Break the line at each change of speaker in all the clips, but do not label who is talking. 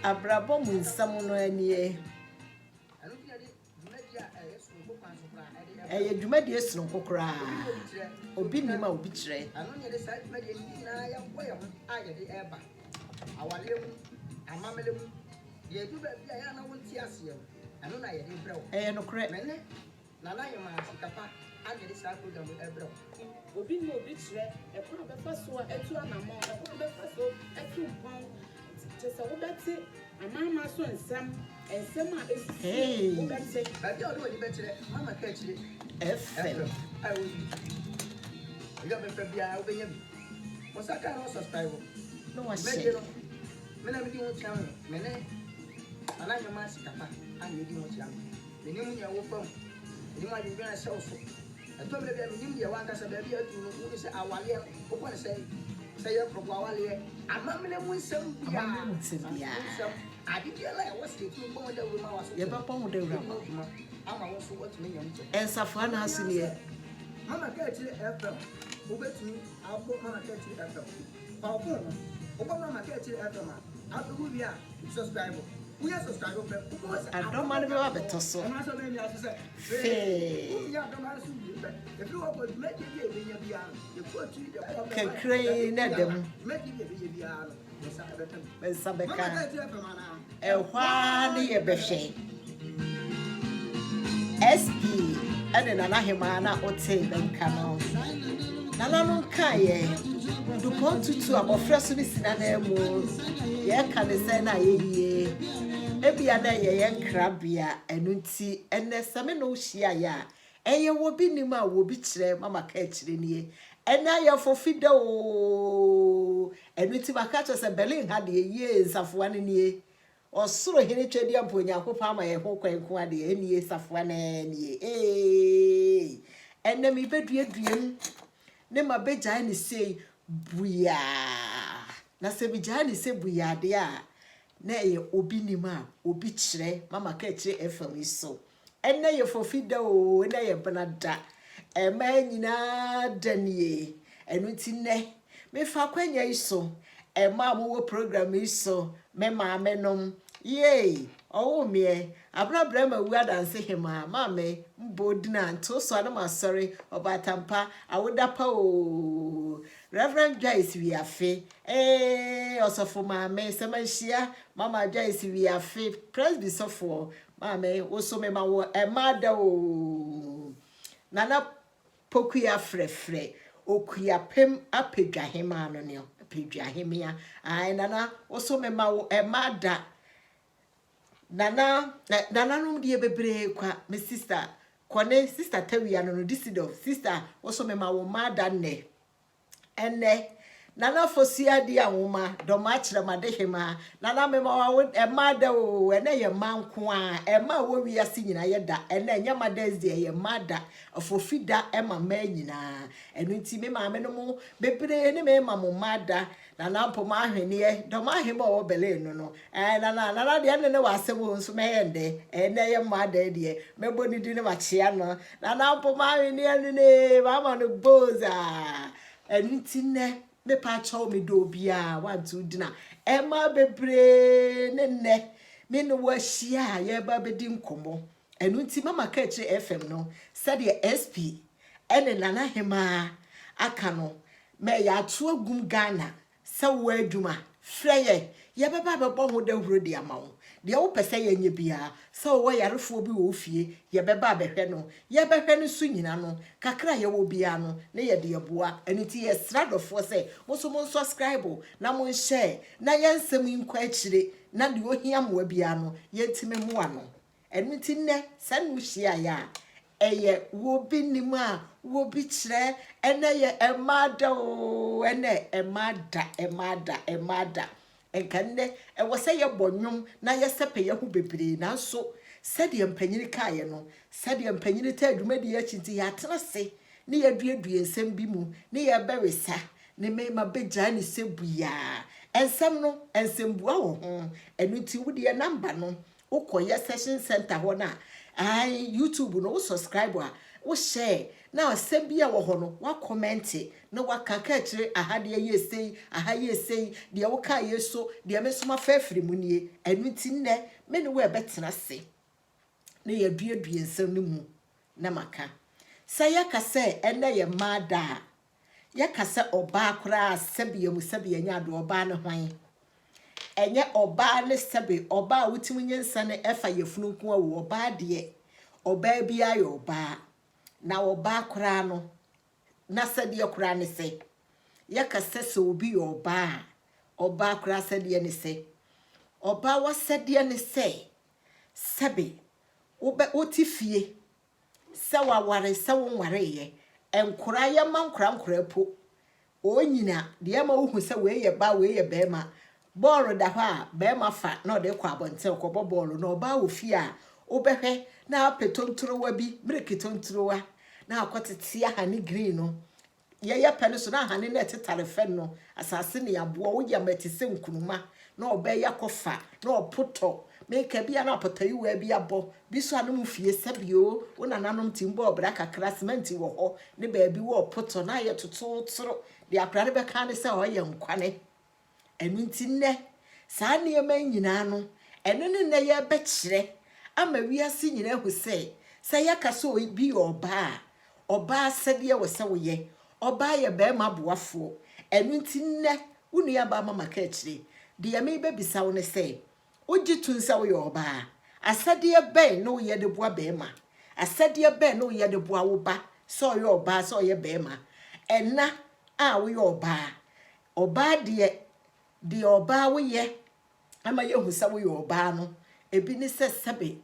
Abrabɔ mu nsɛm no nie. Ɛyɛ dwumadie sononko koraa. Obi nim a obi kyerɛ.
Ɛno ne yɛde saa dwumadie no nyinaa yɛbɔ yɛn ho a yɛde ɛreba. Awareɛ mu, amammerɛ mu, deɛ ɛdu baabi a yɛn a na wonte aseɛ no, ɛno na yɛde brɛ wo.
Ɛyɛ nokorɛ.
Me ne Nana Hemaa Sikapa a na yɛde saa program yi ɛrebrɛ wo.
Obi ne obi kyerɛ ɛkwan a ɔbɛfa so atu anammɔn, ɛkwan a ɔbɛfa so atu mpɔn. Kyerɛ sɛ wobɛte amanaman so nsɛm, nsɛm a esisi
Hey.
wobɛte.
Baabi a wode w'ani bɛkyerɛ, Mama ka akyire
FM.
FM a ɛwɔ YouTube. Baabi a wobɛfa biara wobɛnya bi. Wo nsa ka na wo subscribe.
Na
Dwumadie
wahyɛ.
no, me na medi ho kyea me. Me ne Nana Hemaa Sikapa a na yɛdi ho kyea me. Menim nea wofa mu. Menim adwendwen a ɛhyɛ wo so. Ɛtɔ mmerɛ bi a menim deɛ w'ankasa baabi a aduru no wonim sɛ awareɛ no wokɔ ne sɛn sɛ yɛ korɔbɔ awareɛ amammerɛ mu nsɛm biara
Amammerɛ mu nsɛm biara.
nsɛm ade biara a ɛwɔ sɛ yɛtumi bɔ ho dawuro ma w'aso
Yɛbɛbɔ ho dawuro ama wo.
dwuma ama wo nso woatumi anya mu kyɛ.
Nsafoa no ase nie.
Mama Kaakyire FM wobɛtumi abɔ Mama Kaakyire FM fa wo phone no wobɔ Mama Kaakyire FM a afei wowie a subscribe woyɛ subscribe pɛ wobɛhu sɛ
Adɔma no bɛba abɛtɔ so.
ɛno asɛ wobɛmia so sɛ
Fee.
womia adɔma no so wie pɛ ɛfiri hɔ kɔ dwumadie bi a yɛbɛnya biara no yɛkɔ akyiri yɛkɔ
Kakra yi na ɛda mu.
dwumadie bi a yɛbɛyɛ biara no wo nsa ɛbɛka bi
Me nsa
Mama
bɛka.
Kaakyire FM anaa
Ɛhɔ ara ne yɛbɛhwɛ. SP ɛne Nana Hemaa na ɔtee bɛnka no. Nana no nkaeɛ dupɔn tutu abɔfra so ne si n'anan mu. Yɛka ne sɛ na ayɛ yie. Ebia na ɛyɛ yɛn nkrabea ɛno nti ɛnɛ sɛ me ne wo hyiaeɛ a ɛyɛ wɔ bi nim a wɔ bi kyerɛ mama ka akyire nie. Ɛnɛ ayɛ fofi da o. Ɛno nti maka kyerɛ sɛ Berlin ha deɛ yie nsafoa no nie. Ɔsoro hene twɛdeɛ mpo Onyankopɔn ama yɛn ho kwan nko adeɛ ɛnie safoa no nie. Ee, ɛnɛ mebɛduadua mu ne ma bɛgyae ne sei buyaa. Na sɛ megyae ne sɛ buyaa deɛ a na ɛyɛ obi nim a obi kyerɛ mama ka akyire FM yi so. Ɛnɛ yɛ fofi da o, ɛnɛ yɛ bena da. Ɛmaa nyinaa da nie. Ɛno nti nnɛ, mefa akwanya yi so, ɛmaa mowɔ program yi so, me maame nom, yei, ɔwo meɛ, abena brɛma wu adanse hemaa, maame, mbɔ dina, nto so a na masɔre, ɔbaatampa, awoda pa o. Reverend Joyce Wiafe, ee, ɔsɔfo maame, sɛ manhyia Mama Joyce Wiafe, Presby sɔfoɔ, maame, wo so mema wo ɛmaa da o. Nana Pokuya frɛfrɛ, okuapem apedwahemaa no ne apedwahemea. Ae, Nana, wo so mema wo ɛmaa da. Nana, nananom deɛ bebree kwa, me sister, kɔne, sister Tawia no no, Disidov, sister, wo so mema wo mmaa da nnɛ. Ɛnnɛ, Nana Fosuaa di anwoma, dɔm akyerɛmade hemaa. Nana mema wo ɛmmaa da o, ɛnnɛ yɛ mmaa nko ara, ɛmmaa a ɛwɔ wiase nyinaa yɛ da. Ɛnnɛ ɛnyɛ Mother's Day, ɛyɛ mmaa da, afofi da ɛma mmaa nyinaa. Ɛno nti me maame no mo bebree ne me ma mo mmaa da. Nana Mpoma ahweneɛ, dɔm ahema a ɔwɔ Berlin no no, ɛɛ Nana, Nana deɛ ɛne ne wɔ asɛm o, nso mɛyɛ ndɛ, ɛnnɛ yɛ mmaa da yi deɛ, mɛbɔ ne din na makyea no. Nana Mpoma ahweneɛ no ne, mama no boza. Ɛno nti nnɛ, mepa kyɛw medɔ obiara, wanto dina. Ɛmmaa bebree ne nnɛ, me ne wo ahyia a yɛreba abɛdi nkɔmmɔ. Ɛno nti mama ka akyire FM no, sɛdeɛ SP ɛne Nana Hemaa aka no, mɛ yɛato agum Ghana sɛ wowɔ adwuma, frɛ yɛ, yɛbɛba abɛbɔ ho dawuro de ama wo. Deɛ wopɛ sɛ yɛnyɛ biara, sɛ wowɔ yarefoɔ bi wɔ wo fie, yɛbɛba abɛhwɛ no. Yɛbɛhwɛ no so nyina no, kakra a yɛwɔ biara no, ne yɛde aboa. Ɛno nti yɛsrɛ adɔfoɔ sɛ, mo nso monsubscribe na monhyɛ na yɛn nsɛm yi nkɔ akyire na deɛ ohia mmoa biara no, yɛntumi mmoa no. Ɛno nti nnɛ, sɛ ne wo hyiaeɛ a, ɛyɛ wobi nim a wobi kyerɛ, ɛnɛ yɛ ɛmmaa da o, ɛnɛ ɛmmaa da, ɛmmaa da, ɛmmaa da. Nka nnɛ, ɛwɔ sɛ yɛbɔ nnwom na yɛsɛpɛ yɛn ho bebree, nanso sɛdeɛ mpanyini kaeɛ no, sɛdeɛ mpanyini taa dwumadie akyi nti yɛatena ase ne yɛaduadua nsɛm bi mu ne yɛbɛwesa ne mmarima bɛgyae ne sɛ buyaa. Nsɛm no, nsɛmbua wɔ ho. Ɛno nti wodeɛ number no, wokɔyɛ session center hɔ no a, ae, YouTube no, wo subscribe a, Wo share na asɛm bi a ɛwɔ hɔ no wa comment na waka ka akyire aha deɛ yɛ sei, aha yɛ sei, deɛ wo kaa yɛ so, deɛ me nso mafa afiri mu nie. Ɛno nti nnɛ me ne wo ɛbɛtena ase na yɛaduadua nsɛm no mu na maka. Sɛ yɛka sɛ ɛnnɛ yɛ mmaa da a, yɛka sɛ ɔbaa koraa sɛbea mu sɛbea nyɛ adeɛ, ɔbaa ne hwan? Ɛnyɛ ɔbaa ne sɛbe, ɔbaa a wotumi nyinsɛn ɛfa yafunu nko ara o, ɔbaa deɛ, ɔbaa biara yɛ ɔbaa. Na ɔbaa koraa no, n'asɛdeɛ koraa ne sɛ, yɛka sɛ sɛ obi yɛ ɔbaa a, ɔbaa koraa asɛdeɛ ne sɛ, ɔbaa w'asɛdeɛ ne sɛ, sɛbe, wobɛ, wote fie, sɛ waware, sɛ wonwareeɛ, nkoraa, yɛmma nkoraa nkoraa po, ɔnyini a, deɛ ɛma wohu sɛ wei yɛ baa, wei yɛ bɛrima, bɔɔlo da hɔ a, bɛrima fa na ɔde kɔ abɔnten ɔkɔbɔ bɔɔlo, na ɔbaa wɔ fie a, wobɛhwɛ na apɛ tonturowa bi, miliki tonturowa, na akɔtete ahane green no, Yɛyɛ pɛ no so na ahane no a ɛtetare fam no, asase ne aboɔ, woyam ɛte sɛ nkunuma, na ɔbɛyɛ akɔfa, na ɔpotɔ. Meka bi a na apɔtɔyewaa bi abɔ, bi so a na mo fie sɛbi o, wo nananom tim bɔɔ bra kakra, semɛnti wɔ hɔ, ne baabi wɔ ɔpotɔ, na ayɛ totootoro. Deɛ akwadaa no bɛka ne sɛ ɔyɛ nkwane. Ɛno nti nnɛ, saa nneɛma yi nyinaa no, ɛno ne nnɛ yɛrebɛkyerɛ ama wiase nyinaa ahu sɛ, sɛ yɛka sɛ obi yɛ ɔbaa a, ɔbaa asɛdeɛ wɔ sɛ woyɛ. Ɔbaa yɛ barima boafoɔ. Ɛno nti nnɛ, wo nuabaa Mama Kaakyire, deɛ merebɛbisa wo ne sɛ, wogye tom sɛ woyɛ ɔbaa? Asɛdeɛ bɛn na woyɛ de boa barima? Asɛdeɛ bɛn na woyɛ de boa wo ba, sɛ ɔyɛ ɔbaa, sɛ ɔyɛ barima? Ɛna a woyɛ ɔbaa, Ɔbaa deɛ, deɛ ɔbaa woyɛ ama yɛhu sɛ woyɛ ɔbaa no, ebi ne sɛ sɛbe,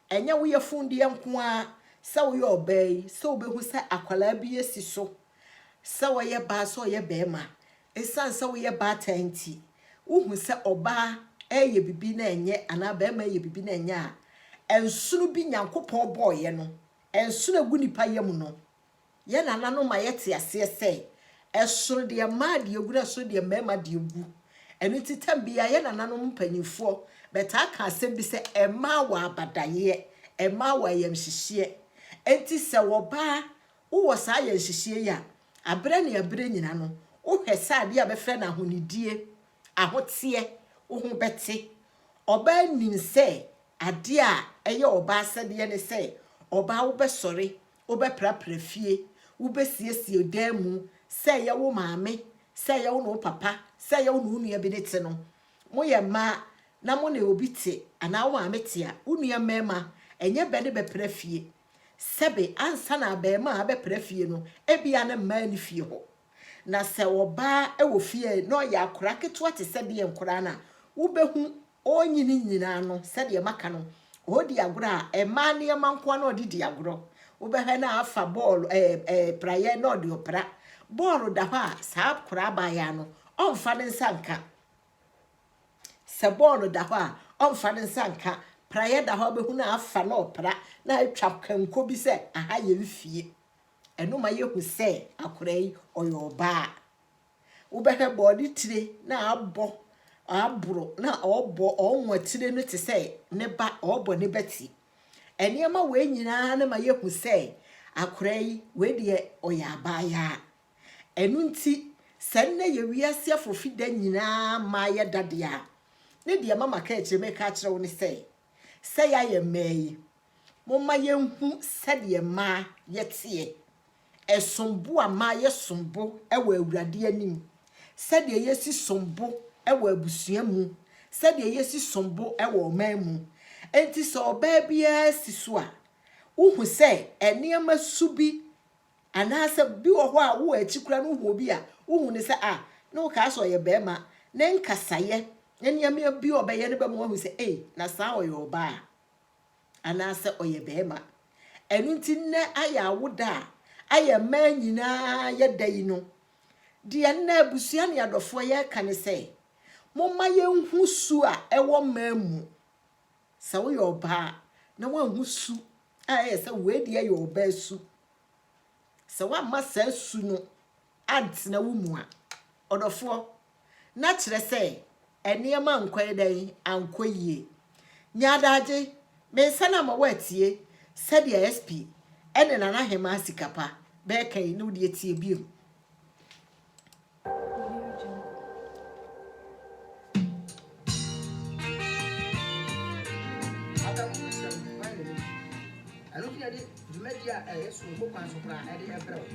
ɛnyɛ wo yafundeɛ nko ara, sɛ woyɛ ɔbaa yi, sɛ wobɛhu sɛ akwadaa bi asi so, sɛ ɔyɛ baa sɛ ɔyɛ barima, ɛsiane sɛ woyɛ baatan nti, wohu sɛ ɔbaa reyɛ biribi na ɛnyɛ anaa barima reyɛ biribi na ɛnyɛ a, ɛnsono bi Nyankopɔn bɔeɛ no, ɛnsono ɛgu nipa yam no, Yɛn nananom ma yɛte aseɛ sɛ, ɛsono deɛ mmaa deɛ gu na ɛsono deɛ mmarima deɛ gu. Ɛno nti tam biara yɛn nananom mpanimfoɔ bɛtaa ka asɛm bi sɛ, mmaa wɔ abadaeɛ, mmaa wɔ ayamhyehyeɛ. Enti sɛ ɔbaa wowɔ saa ayamhyehyeɛ yi a, aberɛ ne aberɛ nyina no, wohwɛ sɛ adeɛ a bɛfrɛ no ahonidie, ahoteɛ, wo ho bɛte. Ɔbaa nim sɛ adeɛ a ɛyɛ ɔbaa asɛdeɛ ne sɛ, ɔbaa wobɛsɔre Wobɛprapra fie, wobɛsiesie dan mu, sɛ ɛyɛ wo maame, sɛ ɛyɛ wo ne wo papa, sɛ ɛyɛ wo ne wo nua bi ne te no. Moyɛ mmaa na mo ne obi te anaa wo maame te a, wo nua mmarima, ɛnyɛ bɛ ne bɛpra fie. Sɛbe ansa na abarimaa abɛpra fie no, ebia na mmaa nni fie hɔ. Na sɛ ɔbaa wɔ fie na ɔyɛ akwadaa ketewa te sɛ deɛ nkwadaa no a, wobɛhu Ɔrenyini nyinaa no, sɛdeɛ maka no, ɔredi agorɔ a, mmaa nneɛma nko ara na ɔde di agorɔ. Wobɛhwɛ na afa bɔɔlo, ɛɛ ɛɛ praeɛ na ɔde ɔpra. Bɔɔlo da hɔ a, saa akwadaa abaayewa no, ɔmfa ne nsa nka. Sɛ bɔɔlo da hɔ a, ɔmfa ne nsa nka. Praeɛ da hɔ a, wobɛhu na afa na ɔpra na atwa kanko bi sɛ aha yɛ mfie. Ɛno ma yɛhu sɛ akwadaa yi, ɔyɛ ɔbaa. Wobɛhwɛ bɔɔde tire na abɔ, aboro na ɔrebɔ, ɔrenwa tire no te sɛ ne ba, ɔrebɔ ne ba ti. Nneɛma wei nyinaa no ma yɛhu sɛ akwadaa yi, wei deɛ ɔyɛ abaayaa. Ɛno nti, sɛ nnɛ yɛ wiase afofida nyinaa mmaayɛ da deɛ a, ne deɛ mama ka akyire meka akyerɛ wo ne sɛ, sɛ yɛayɛ mmaa yi, momma yɛnhu sɛdeɛ mmaa yɛteɛ. Ɛsom bo a ma yɛsom bo wɔ Awurade anim, sɛdeɛ yɛsi som bo wɔ abusua mu, sɛdeɛ yɛsi som bo wɔ ɔman mu. Enti sɛ ɔbaa biara si so a, wohu sɛ nneɛma su bi anaasɛ bi wɔ hɔ a wowɔ akyi koraa no wohu obi a, wohu no sɛ ah, na wokaa sɛ ɔyɛ barima, ne nkasaeɛ ne nneɛma bi a ɔbɛyɛ no bɛma woahu sɛ ei, na saa ɔyɛ ɔbaa. anaasɛ ɔyɛ barima. Ɛno nti nnɛ ayɛ awoda a ayɛ mmaa nyinaa yɛ da yi no, deɛ nnɛ abusua ne adɔfoɔ yɛreka ne sɛ, momma yɛnhu su a ɛwɔ mmaa mu. Sɛ woyɛ ɔbaa na woanhu su a ɛyɛ sɛ wei deɛ yɛ ɔbaa su, sɛ woamma saa su no antena wo mu a, ɔdɔfoɔ, na kyerɛ sɛ nneɛma ankɔ dɛn? Ankɔ yie. Nya adagye, mensa no ama woatie sɛdeɛ SP Ɛne Nana Hemaa Sikapa bɛɛka yi na wode atie bio.
Ɛno nti na yɛde dwumadi a ɛyɛ soronko kwan so koraa ɛde ɛbrɛ wo.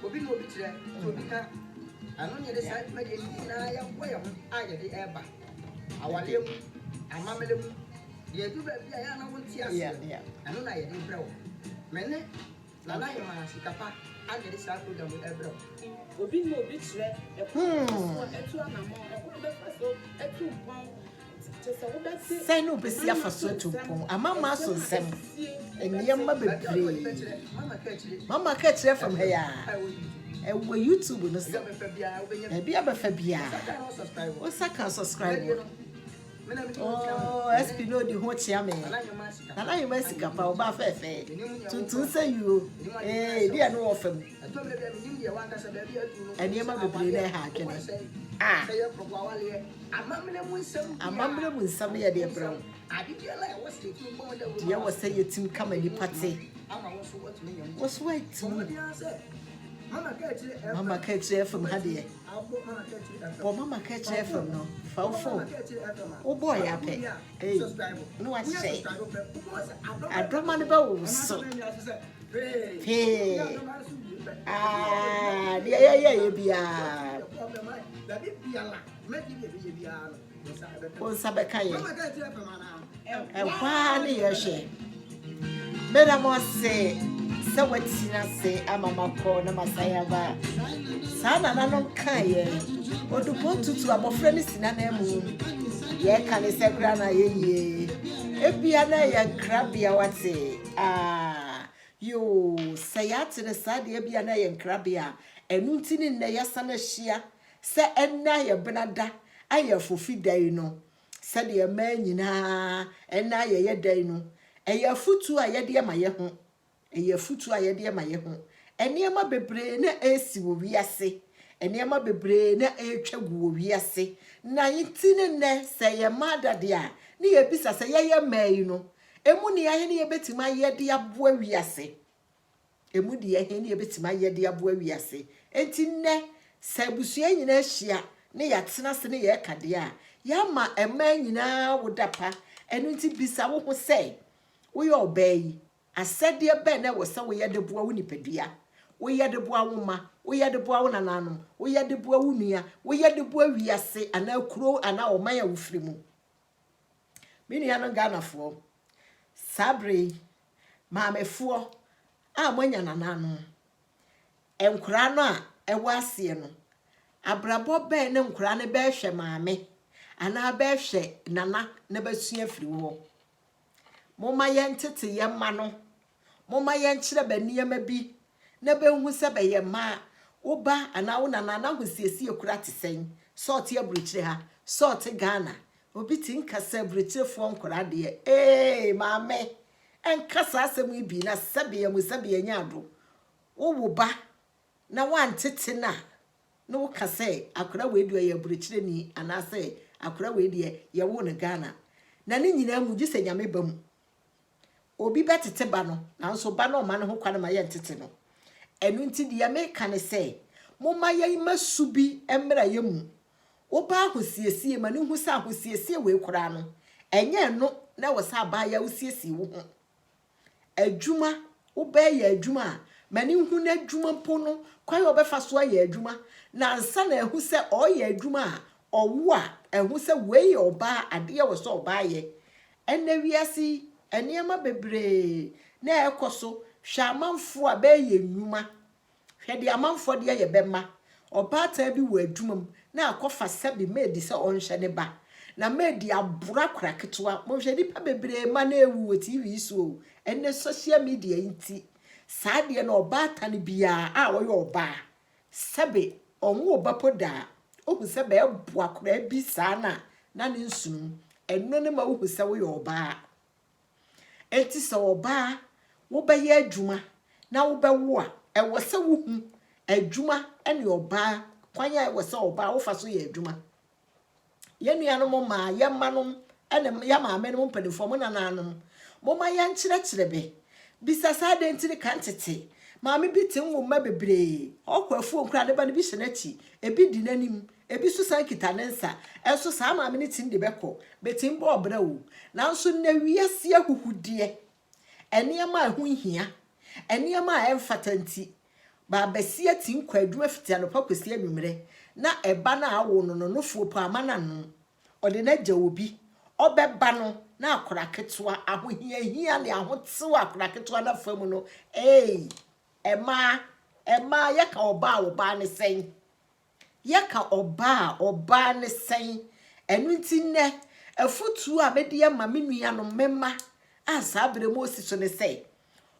Obi na obi kyerɛ, na obi ka. Ɛno na yɛde saa dwumadi yi nyinaa yɛbɔ yɛn ho a yɛde ɛreba. Awareɛ mu, amammerɛ mu, deɛ ɛduru baabi a yɛ a na wonte aseɛ. Ɛno na yɛde brɛ wo. Me ne Nana Hemaa Sikapa a na yɛde saa program yi ɛbrɛ wo.
Obi na obi kyerɛ ɛkwan a bɛfa so atu anamɔn, ɛkwan a bɛfa so atu mpɔn.
Sɛn na wobɛsi afa so atu mpɔn? Amammaa so nsɛm, nneɛma bebree. Mama ka kyerɛ fam ha yi a, ɛwɔ YouTube no so. Baabi a bɛfa biara, wo nsa ka subscribe. Oh, SP no di ho kyea me. Nana Yoma sika pa, ɔbaa fɛɛfɛ. Tuntum sɛ yuo. Ee, bi a no wɔ fam. Nneɛma bebree na ɛha adwene. Ah. Amammerɛ mu nsɛm yɛ deɛ brɛ wo. Deɛ wɔ sɛ yɛtim kama nipa te. Wo so atumi. Mama ka akyire FM ha deɛ. Bɔ mama ka akyire FM no. Fa wo phone. Wobɔɔ yɛ apɛ. Ei, na wahyɛ. Adɔma no bɛwo wo so. Pee. Ah, deɛ yɛyɛyɛ biara. Wo nsa bɛka yɛ. Ɛhɔ ara ne yɛhwɛ. Meda mo ase sɛ woatena ase ama makɔ na masan aba. Saa nananom kaa yɛn. Odupɔn tutu abɔfra no si n'ananmu. Yɛka ne sɛ koraa na ayɛ yie. Ebia na ɛyɛ nkrabea wate. Ah, yoo, sɛ yɛate no saa deɛ ebia na ɛyɛ nkrabea a, ɛno nti ne nnɛ yɛasan ahyia sɛ ɛnnɛ ayɛ benada ayɛ afofi da yi no, sɛdeɛ mmaa nyinaa ɛnnɛ ayɛyɛ da yi no, ɛyɛ afotuo a yɛde ma yɛ ho. Ɛyɛ afotuo a yɛde ma yɛ ho. Nneɛma bebree na ɛresi wɔ wiase. Nneɛma bebree na ɛretwa gu wɔ wiase. Na nti ne nnɛ, sɛ ɛyɛ mmaa da deɛ a, ne yɛbisa sɛ yɛyɛ mmaa yi no, ɛmu nea he ne yɛbɛtumi ayɛ de aboa wiase? Emu deɛ he ne yɛbɛtumi ayɛ de aboa wiase? Enti nnɛ, sɛ abusua nyinaa hyia ne yɛatena ase ne yɛreka deɛ a, yɛama mmaa nyinaa wo da pa. Ɛno nti bisa wo ho sɛ, woyɛ ɔbaa yi, asɛdeɛ bɛn na ɛwɔ sɛ woyɛ de boa wo nipadua? Woyɛ de boa wo mma? Woyɛ de boa wo nananom? Woyɛ de boa wo nua? Woyɛ de boa wiase anaa kuro anaa ɔman a wofiri mu? Me nuanom Ghanafoɔ, saa berɛ yi, Maamefoɔ a moanya nananom, nkwadaa no a ɛwɔ aseɛ no, abrabɔ bɛn ne nkwadaa no bɛhwɛ maame anaa bɛhwɛ nana na bɛsua afiri wo hɔ? Momma yɛntete yɛn mma no. Momma yɛnkyerɛ bɛ nneɛma bi na bɛnhu sɛ bɛyɛ mmaa. Wo ba anaa wo nana n'ahosiesie kora te sɛn? Sɛ ɔte aburokyire ha, sɛ ɔte Ghana, Obi te nka sɛ aburokyirefoɔ nkwadaa deɛ ee maame nka saa asɛm yi bi na sɛbe amu sɛbe anya ado. Wo wo ba na woantete no a na woka sɛ akwadaa wei deɛ ɔyɛ aburokyireni anaasɛ akwadaa wei deɛ yɛwoo no Ghana. Na ne nyinaa mu gye sɛ Nyame ba mu. Obi bɛtete ba no, nanso ba no mma no ho kwan ma yɛntete no. Ɛno nti deɛ meka ne sɛ, momma yɛmma su bi mmra yɛn mu. Wo ba ahosiesie, ma no nhu sɛ ahosiesie wei koraa no, ɛnyɛ ɛno na ɛwɔ sɛ abaayewa wosiesie wo ho. Adwuma, wo ba yɛ adwuma a, ma no nhu n'adwuma mpo no, kwan a ɔbɛfa so ayɛ adwuma, na ansa na ahu sɛ ɔreyɛ adwuma a, ɔwo a, ahu sɛ wei yɛ ɔbaa, adeɛ wɔ sɛ ɔbaa yɛ. Ɛnnɛ wiase yi, nneɛma bebree na ɛrekɔ so. Hwɛ amanfoɔ a bɛreyɛ nnwuma. Hwɛ deɛ amanfoɔ de ayɛ bɛ mma. Ɔbaatan bi wɔ adwuma mu na akɔfa sɛbe maid sɛ ɔnhwɛ ne ba. Na maid aboro akora ketewa. Monhwɛ nnipa bebree mma na ɛrewu wɔ TV yi so o. Ɛnnɛ social media yi nti, saa deɛ no ɔbaatan biara a ɔyɛ ɔbaa Sɛbe ɔnwoo ba po da a, ohu sɛ bɛɛbo akoraa bi saa no a, na ne nsono mu. Ɛno ne ma wohu sɛ woyɛ ɔbaa. Enti sɛ ɔbaa wobɛyɛ adwuma na wobɛwo a, ɛwɔ sɛ wohu adwuma ne ɔbaa, kwan a ɛwɔ sɛ ɔbaa wofa so yɛ adwuma. Yɛn nuanom mmaa, yɛn mmanom ne yɛn maamenom mpanimfoɔ, mo nananom, momma yɛnkyerɛkyerɛ bɛ. Bisa sɛ adɛn nti ne kan tete. Maame bi te nwo mma bebree. Ɔkɔ afuom koraa ne ba no bi hyɛ n'akyi, ebi di n'anim, ebi nso san kita ne nsa. Ɛnso saa maame no tim de bɛkɔ. Bɛtim bɔ ɔbrɛ o. Nanso nnɛ wiase ahuhudeɛ, nneɛma a ɛho nhia, nneɛma a ɛmfata nti, baabasia tim kɔ adwuma fiti anɔpa kɔsi anwummerɛ, na ɛba no a awo no no nofoɔ po ama no anom. Ɔde no agya obi. Ɔbɛba no na akwadaa ketewa, ahohiahia ne ahotew a akwadaa ketewa no afa mu no, ei, mmaa, mmaa, yɛka ɔbaa a ɔbaa ne sɛn? Yɛka ɔbaa a ɔbaa ne sɛn? Ɛno nti nnɛ, afotuo a mede ama me nuanom, me mma a saa berɛ mu osi so ne sɛ,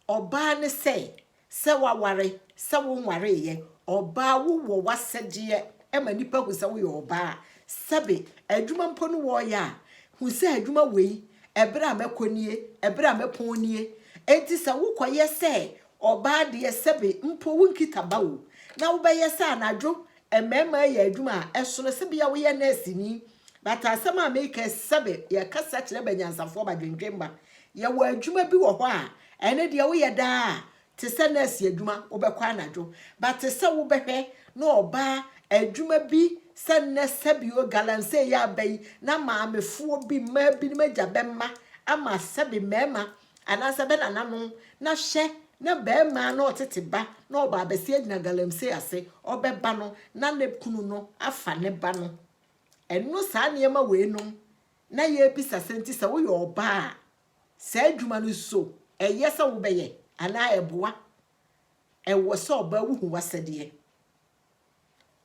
ɔbaa ne sɛ, sɛ waware, sɛ wonwareeɛ, ɔbaa wowɔ w'asɛdeɛ ma nnipa hu sɛ woyɛ ɔbaa. Sɛbe, adwuma mpo no wɔreyɛ a, hu sɛ adwuma wei, ɛberɛ a mɛkɔ nie, ɛberɛ a mɛpɔn nie. Enti sɛ wokɔyɛ sɛ ɔbaa deɛ sɛbe mpo wonkita ba o, na wobɛyɛ sɛ anadwo mmarima yɛ adwuma a, ɛsono sɛ bia woyɛ nɛɛseni. But asɛm a meka sɛbe, yɛkasa kyerɛ banyansafoɔ badwendwemma. Yɛwɔ adwuma bi wɔ hɔ a, ɛno deɛ woyɛ daa a, te sɛ nɛɛse adwuma, wobɛkɔ anadwo. But te sɛ wobɛhwɛ na ɔbaa adwuma bi sɛ nnɛ sɛbe o galamsey yɛ aba yi, na maamefoɔ bi, mmaa binom agya bɛmma ama sɛbe mmarima anaasɛ bɛ nananom na hwɛ na barima na ɔtete ba na ɔba abɛsi agyina galamsey ase, ɔbɛba no na ne kunu no afa ne ba no. Ɛno saa nneɛma weinom na yɛrebisa sɛ nti sɛ woyɛ ɔbaa a, saa adwuma no so ɛyɛ sɛ wobɛyɛ anaa ɛboa? Ɛwɔ sɛ ɔbaa wohu w'asɛdeɛ.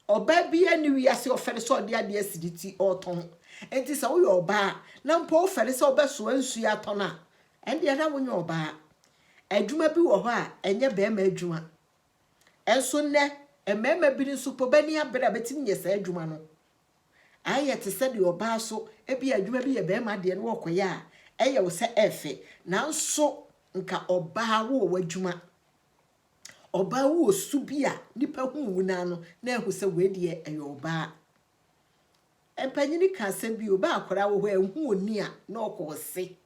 Ɔbaa biara nni wiase a ɔfɛre sɛ ɔde adeɛ asi ne ti ɔretɔn. Nti sɛ woyɛ ɔbaa na mpo wofɛre sɛ wobɛsoa nsuo atɔn a, ɛndeɛ na wonyɛ ɔbaa. Adwuma bi wɔ hɔ a ɛnyɛ barima adwuma. Ɛnso nnɛ, mmarima bi nso po bɛni abere a bɛtumi yɛ saa adwuma no. Ayɛ te sɛ deɛ ɔbaa so, ebi adwuma bi yɛ barima deɛ no wɔkɔyɛ a, ɛyɛ wo sɛ ɛɛfɛ. Nanso nka ɔbaa wowɔ w'adwuma. Ɔbaa wowɔ su bi a nipa hu wo naa no na ɛhu sɛ wei deɛ ɛyɛ ɔbaa. Mpanyini ka asɛm bi, ɔbaa akwadaa wɔ hɔ a ɛnhu oni a na ɔkɔ ɔse.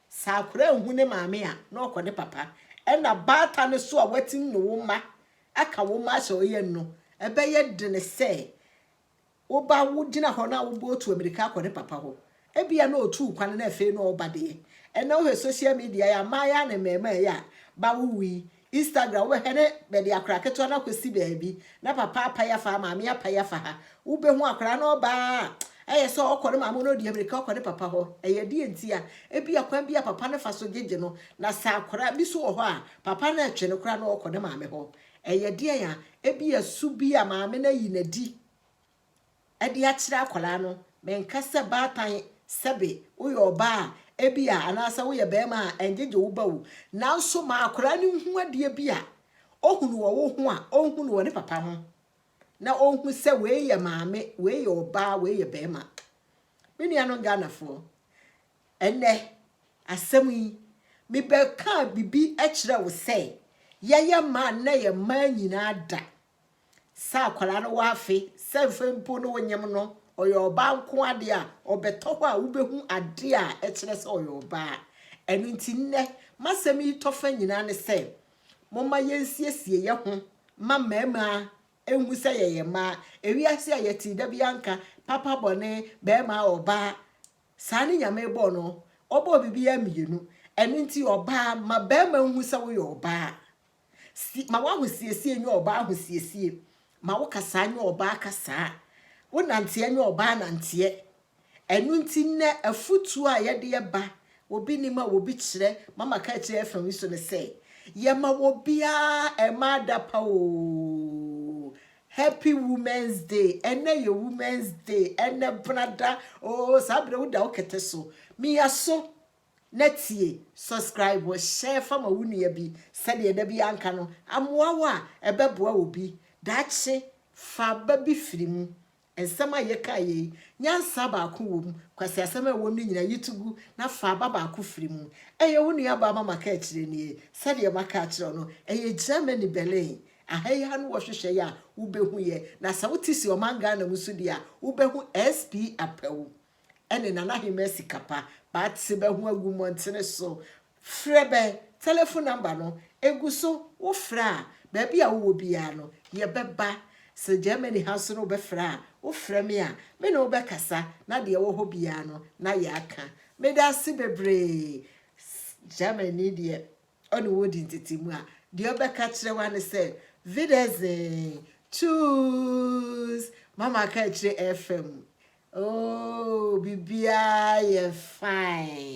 Sɛ akwadaa nhu ne maame a na ɔkɔ ne papa. Ɛna baata no so a watim ne wo mma aka wo mma ahyɛ ɔyɛ no, ɛbɛyɛ dene sɛ woba wogyina hɔ na wobɔ otu amirika akɔ ne papa hɔ. Ebia na otu kwan na afei na ɔba deɛ. Ɛna wohwɛ social media yɛ mmaayɛ ne mmarima yɛ a ba wowu yi, Instagram wobɛhwɛ ne bɛde akwadaa ketewa no akɔsi baabi na papa apae afa ha, maame apae afa ha. Wobɛhu akwadaa no ɔbaa a ɛyɛ sɛ ɔkɔ ne maame no ɔdi amirika ɔkɔ ne papa hɔ. Ɛyɛ deɛ nti a ebia kwan bi a papa no fa so gyegye no, na sɛ akwadaa bi so wɔ hɔ a papa no ɛtwe no koraa na ɔkɔ ne maame hɔ. Ɛyɛ deɛ a ebia su bi a maame no ayi n'adi ɛde akyerɛ akwadaa no. Menka sɛ baatan sɛbe woyɛ ɔbaa a ebia anaasɛ woyɛ barima a ɛngyegye wo ba wo. Nanso ma akwadaa no nhu adeɛ bi a ɔhunu wɔ wo ho a ɔnhu no wɔ ne papa ho. Na ɔnhu sɛ wei yɛ maame, wei yɛ ɔbaa, wei yɛ barima. Me nuanom Ghanafoɔ, ɛnnɛ asɛm yi, mebɛka biribi kyerɛ wo sɛ yɛyɛ mmaa nnɛ yɛ mmaa nyinaa da. Sɛ akwadaa no wɔ afe, sɛ mfe mpo no wonyem no, ɔyɛ ɔbaa nko adeɛ a, ɔbɛtɔ hɔ a wobɛhu adeɛ a ɛkyerɛ sɛ ɔyɛ ɔbaa. Ɛno nti nnɛ, m'asɛm yi tɔfa nyinaa ne sɛ, momma yɛnsiesie yɛn ho ma mmarima ehu sɛ yɛyɛ mmaa. Ewiase a yɛte da bi anka papa bɔne, barima ɔbaa. Saa ne Nyame bɔɔ no, ɔbɔɔ biribiara mmienu. Ɛno nti ɔbaa, ma barima nhu sɛ woyɛ ɔbaa. Si, ma w'ahosiesie nyɛ ɔbaa ahosiesie. Ma wo kasaa nyɛ ɔbaa kasaa. Wo nanteɛ nyɛ ɔbaa nanteɛ. Ɛno nti nnɛ afutuo a yɛde ɛba, obi nim a obi kyerɛ, mama ka kyerɛ FM yi so ne sɛ, yɛma obiara mmaa da pa o. Happy Women's Day. Ɛnnɛ yɛ Women's Day. Ɛnnɛ brada. Oh, saa berɛ woda wo kɛtɛ so. Mia so na tie, subscribe, share fa ma wo nua bi sɛdeɛ da bi anka no amoa wo a ɛbɛboa wo bi. Daakye fa aba bi firi mu. Nsɛm a yɛka yi, nyansa baako wɔ mu. Kwasi asɛm a ɛwɔ mu no nyinaa yi to gu na fa aba baako firi mu. Ɛyɛ wo nua baa mama ka akyerɛ nie. Sɛdeɛ maka akyerɛ no, ɛyɛ Germany Berlin. Aha yi ha no wɔhwehwɛ yɛ a wobɛhu yɛ. Na sɛ wote si ɔman Ghana mu so deɛ a, wobɛhu SP Apawu ɛne Nana Ahema Sikapa. Baate bɛho agu mmɔntene so. Frɛ bɛ. Telephone number no, egu so, wofrɛ a, baabi a wowɔ biara no, yɛbɛba. Sɛ Germany ha so no wobɛfrɛ a, wofrɛ me a, me ne wobɛkasa na deɛ ɛwɔ hɔ biara no na yɛaka. Meda ase bebree. Germany deɛ, ɔne wo di ntetemu a, deɛ ɔbɛka kyerɛ wa ne sɛ, Wiedersehen, tschüss, Mama ka kyerɛ FM. Oh, biribiara yɛ fine.